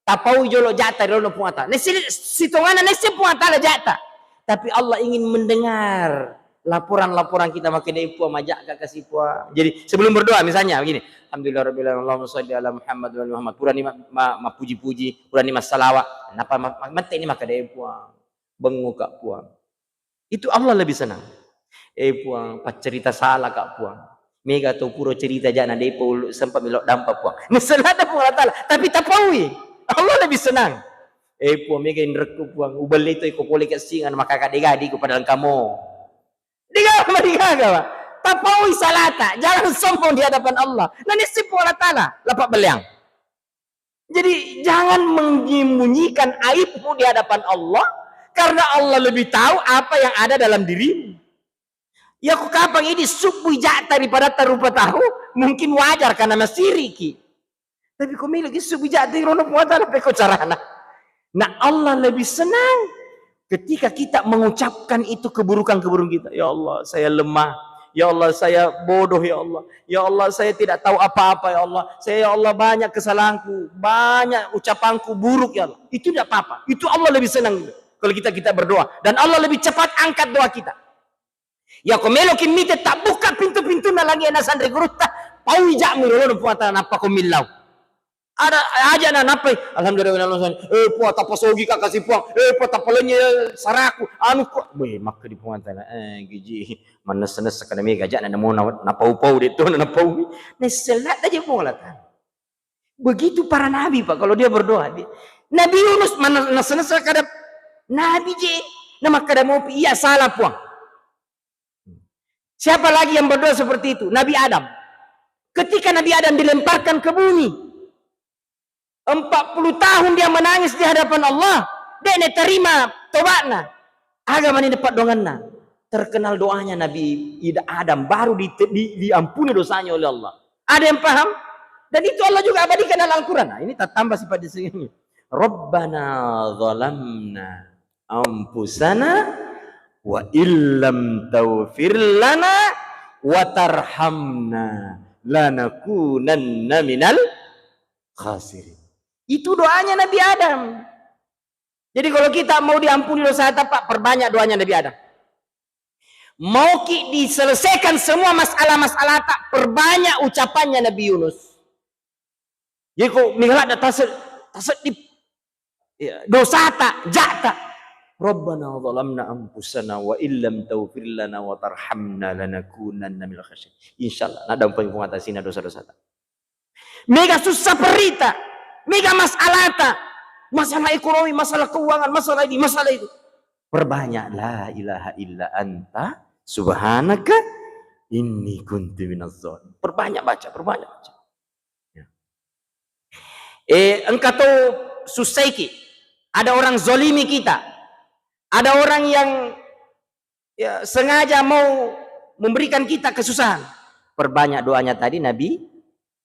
tapaui jolo ja'ta ri olono Puang Allah Ta'ala. Nasi-, sitonganna nasi Puang Allah Ta'ala ja'ta. Tapi Allah ingin mendengar laporan-laporan kita, makkeda, "Eh, Puang, maja'ka kasi, Puang." Jadi sebelum berdoa misalnya begini, "Alhamdulillah rabbil alamin, Allahumma shalli ala Muhammad wa ali Muhammad." Purani ma-, ma-, mappuji-puji, purani massalawa. Napa ma-, ma-, mette ini makkeda, "Eh, Puang, bengngoka, Puang." Itu Allah lebih senang. "Eh, Puang, paccerita salaka, Puang. Mega to pura cerita ja'na, de'pa ullu sempat melo dampa, Puang." Nasenna ada Puang Allah Ta'ala, tapi tapaui. Allah lebih senang. "Eh, Puang, mega inrekku, Puang. Ubelle to iko pole kessingan, maka ka dega diku padahal kamu." Dega marigaga, Pak. Tapaui salata, jangan sombong di hadapan Allah. Nah, nisi Puang Allah Ta'ala, lapa belleang. Jadi, jangan menyembunyikan aibmu di hadapan Allah, karena Allah lebih tahu apa yang ada dalam dirimu. Ya, ku kapang idi subbui ja'ta ri padatta rupa tahu, mungkin wajar karena masiriki. Tapi ko meloki subbui ja'ta ri olono Puang Allah Ta'ala, pekko carana. Nah, Allah lebih senang ketika kita mengucapkan itu keburukan-keburukan kita. "Ya Allah, saya lemah. Ya Allah, saya bodoh, ya Allah. Ya Allah, saya tidak tahu apa-apa, ya Allah. Saya, ya Allah, banyak kesalahanku, banyak ucapanku buruk, ya Allah." Itu tidak apa-apa. Itu Allah lebih senang kalau kita, kita berdoa. Dan Allah lebih cepat angkat doa kita. Ya, ko meloki mite tabbukka pintu-pintunna langi e nasanre gurutta, paui ja'mu ri olono Puang Allah Ta'ala, nappa ko millau. Ada aja na nappai, "Alhamdulillah, eh, Puang, tapasogika kasi, Puang. Eh, Puang, tapalennye saraku. Anu, ko." Weh, makkeda Puang Allah Ta'ala, "Eh, giji, mannessa-nessa kana mega ja'na namo na-, napau-pau de to, na napau." Nessella aja Puang Allah Ta'ala. Begitu para nabi, Pak, kalau dia berdoa, dia, Nabi Yunus mana nessella kada nabi je, na makkeda mopi, "Iya, salah, Puang." Siapa lagi yang berdoa seperti itu? Nabi Adam. Ketika Nabi Adam dilemparkan ke bumi, empat puluh tahun dia menangis di hadapan Allah, de' naterima tobatna. Aga mani paddoangenna? Terkenal doanya Nabi Ida-, Adam, baru di-, di-, diampuni dosanya oleh Allah. Ada yang paham? Dan itu Allah juga abadikan dalam Al-Quran. Nah, ini tambah sifat di sini. "Rabbana zalamna anfusana wa illam taghfir lana wa tarhamna lanakunanna minal khasirin. Itu doanya Nabi Adam. Jadi kalau kita mau diampuni dosata, Pak, perbanyak doanya Nabi Adam. Mau ki diselesaikan semua masalah-masalah, tak, perbanyak ucapannya Nabi Yunus. Jadi kok misalnya ada tase-, taseddi, ya, dosata, ja'ta. Rabbana zalamna anfusana wa illam taghfir lana wa tarhamna lanakunanna minal khasirin. Insyaallah, nadampeng Puang atasina dosa-dosata. Mega sussa perita, mega masalata, masalah ekonomi, masalah keuangan, masalah ini, masalah itu. Perbanyak la ilaha illa anta subhanaka inni kuntu minaz zalimin. Perbanyak baca, perbanyak baca. Ya. Eh, engka to sussaiki. Ada orang zolimi kita. Ada orang yang, ya, sengaja mau memberikan kita kesusahan. Perbanyak doanya tadi Nabi,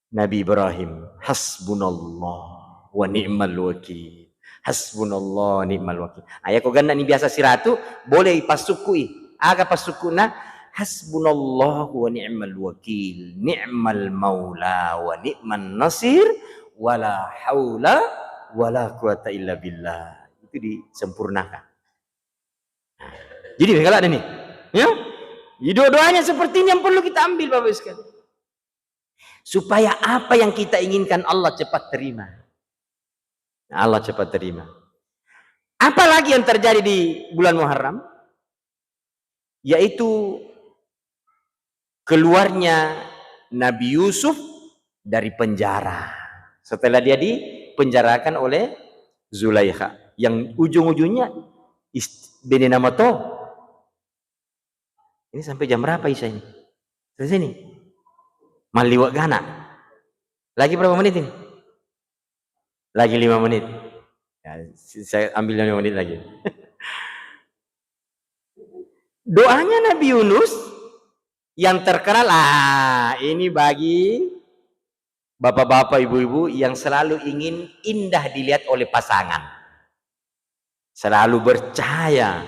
Nabi Ibrahim. Hasbunallah wa ni'mal wakil. Hasbunallah wa ni'mal wakil. Ayako ganna ni biasa siratu, boleh ipassukkui. Aga passukkuna? Hasbunallah wa ni'mal wakil. Ni'mal maula wa ni'man nasir. Wala haula wala quwata illa billah. Itu disempurnakan. Jadi, kalau ada nih, ya, doa-doanya seperti ini yang perlu kita ambil, Bapak Ibu sekalian. Supaya apa yang kita inginkan Allah cepat terima. Allah cepat terima. Apalagi yang terjadi di bulan Muharram? Yaitu keluarnya Nabi Yusuf dari penjara. Setelah dia dipenjarakan oleh Zulaikha, yang ujung-ujungnya ist-, bene nama to. Ini sampai jam berapa Isya ini? Selesai nih. Malliwa gana. Lagi berapa menit ini? Lagi lima menit. Ya, si-, saya ambil lima menit lagi. Doanya Nabi Yunus yang terkenal, ah, ini bagi bapak-bapak, ibu-ibu yang selalu ingin indah dilihat oleh pasangan. Selalu bercahaya.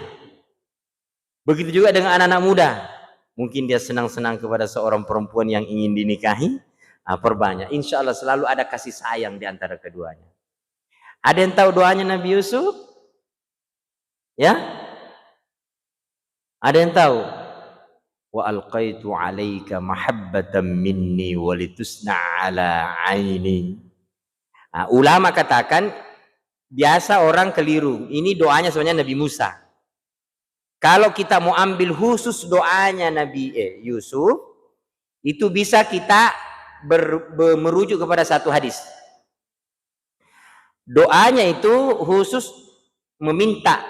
Begitu juga dengan anak-anak muda. Mungkin dia senang-senang kepada seorang perempuan yang ingin dinikahi, ah, perbanyak. Insya Allah selalu ada kasih sayang di antara keduanya. Ada yang tahu doanya Nabi Yusuf? Ya? Ada yang tahu? "Wa alqaitu alaika mahabbatan minni walitusna ala aini." Nah, ulama katakan, biasa orang keliru. Ini doanya sebenarnya Nabi Musa. Kalau kita mau ambil khusus doanya Nabi, eh, Yusuf, itu bisa kita ber-, be-, merujuk kepada satu hadis. Doanya itu khusus meminta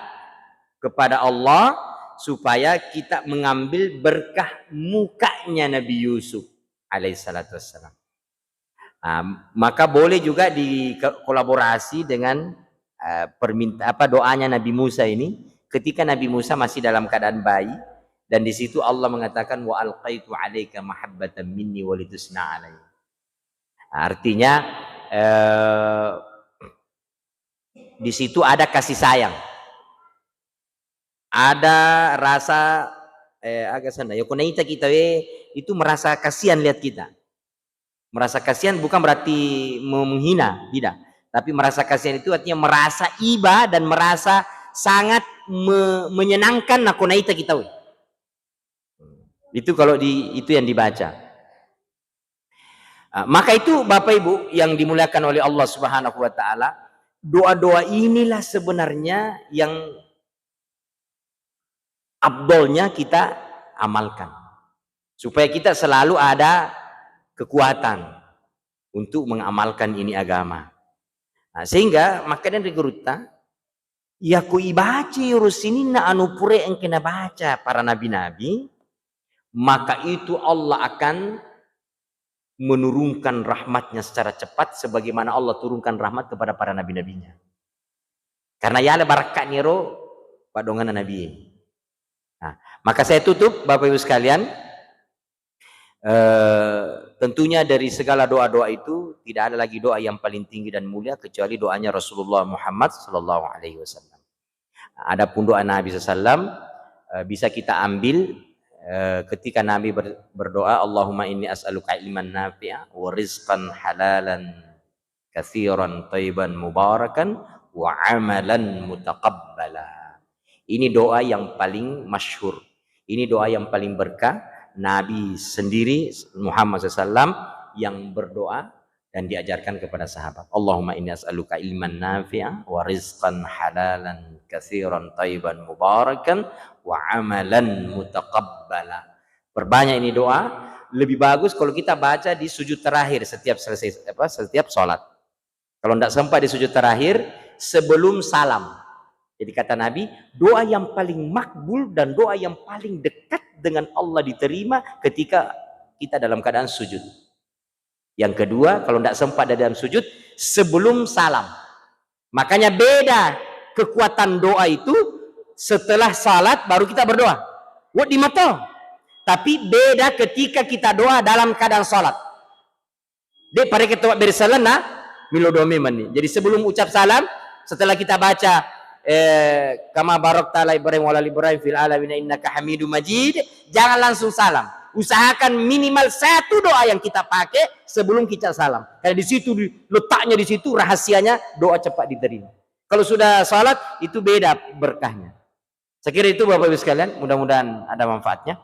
kepada Allah supaya kita mengambil berkah mukanya Nabi Yusuf alaihissalatu wassalam. Ah, maka boleh juga dikolaborasi dengan, eh, perminta-, apa, doanya Nabi Musa ini, ketika Nabi Musa masih dalam keadaan bayi, dan di situ Allah mengatakan, "Wa alqaitu alaika mahabbatan minni walitusna alaihi." Artinya, eh, di situ ada kasih sayang, ada rasa, eh, aga sana, ya, ko naita kita, eh, itu merasa kasihan lihat kita. Merasa kasihan bukan berarti me-, menghina, tidak. Tapi merasa kasihan itu artinya merasa iba dan merasa sangat me-, menyenangkan nako naita kita, weh. Itu kalau di, itu yang dibaca. Ah, maka itu, Bapak Ibu yang dimuliakan oleh Allah Subhanahu wa Ta'ala, doa-doa inilah sebenarnya yang afdolnya kita amalkan. Supaya kita selalu ada kekuatan untuk mengamalkan ini agama. Nah, sehingga makanya di gurutta, ya, ku ibaca iyaro sininna anu pura engka nabaca para nabi-nabi, maka itu Allah akan menurunkan rahmatnya secara cepat sebagaimana Allah turunkan rahmat kepada para nabi-nabinya. Karena yala barakka'ni ro padonganna nabi. Nah, maka saya tutup, Bapak Ibu sekalian, eh, tentunya dari segala doa-doa itu tidak ada lagi doa yang paling tinggi dan mulia kecuali doanya Rasulullah Muhammad sallallahu alaihi wasallam. Adapun doa Nabi sallallahu alaihi wasallam, eh, bisa kita ambil, Eh, ketika Nabi ber-, berdoa, "Allahumma inni as'aluka ilman nafi'a wa rizqan halalan katsiran thayyiban mubarakan wa amalan mutaqabbala." Ini doa yang paling masyhur. Ini doa yang paling berkah. Nabi sendiri, Muhammad sallallahu alaihi wasallam, yang berdoa dan diajarkan kepada sahabat. "Allahumma inni as'aluka ilman nafi'a wa rizqan halalan katsiran thayyiban mubarakan wa amalan mutaqabbala." Perbanyak ini doa. Lebih bagus kalau kita baca di sujud terakhir setiap selesai, apa, setiap sholat. Kalau ndak sempat di sujud terakhir, sebelum salam. Jadi kata Nabi, doa yang paling makbul dan doa yang paling dekat dengan Allah diterima ketika kita dalam keadaan sujud. Yang kedua, kalau ndak sempat dari dalam sujud, sebelum salam. Makanya beda kekuatan doa itu, setelah salat baru kita berdoa. Wedding mato. Tapi beda ketika kita doa dalam keadaan salat. De' pareke to mabbere salenna, milo doa memang ni. Jadi sebelum ucap salam, setelah kita baca, eh, "Kama barakta ala Ibrahim wa ala ali Ibrahim fil alamin innaka Hamidum Majid," jangan langsung salam. Usahakan minimal satu doa yang kita pakai sebelum kita salam. Karena di situ di-, letaknya di situ, rahasianya doa cepat diterima. Kalau sudah salat, itu beda berkahnya. Saya kira itu, Bapak Ibu sekalian, mudah-mudahan ada manfaatnya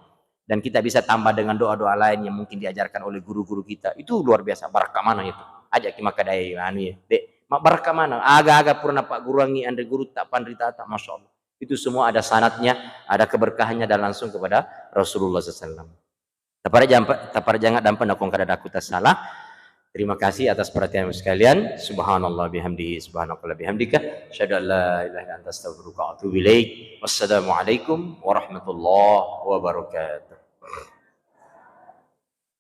dan kita bisa tambah dengan doa-doa lain yang mungkin diajarkan oleh guru-guru kita. Itu luar biasa, barakka maneng itu. Aja' ki makkeda, "Eh, anu ya, de', ma-, barakka maneng. Aga-aga pura napagguruangngi anre gurutta, panritata, masya Allah." Itu semua ada sanadnya, ada keberkahannya dan langsung kepada Rasulullah sallallahu alaihi wasallam. Taparajang-, taparajangeng dampa nakong kada daku tasala. Terima kasih atas perhatian sekalian. Subhanallah bihamdihi, subhanakallah bihamdika. Asyhadu an la ilaha illa anta astaghfiruka wa atubu ilaik. Wassalamualaikum warahmatullahi wabarakatuh.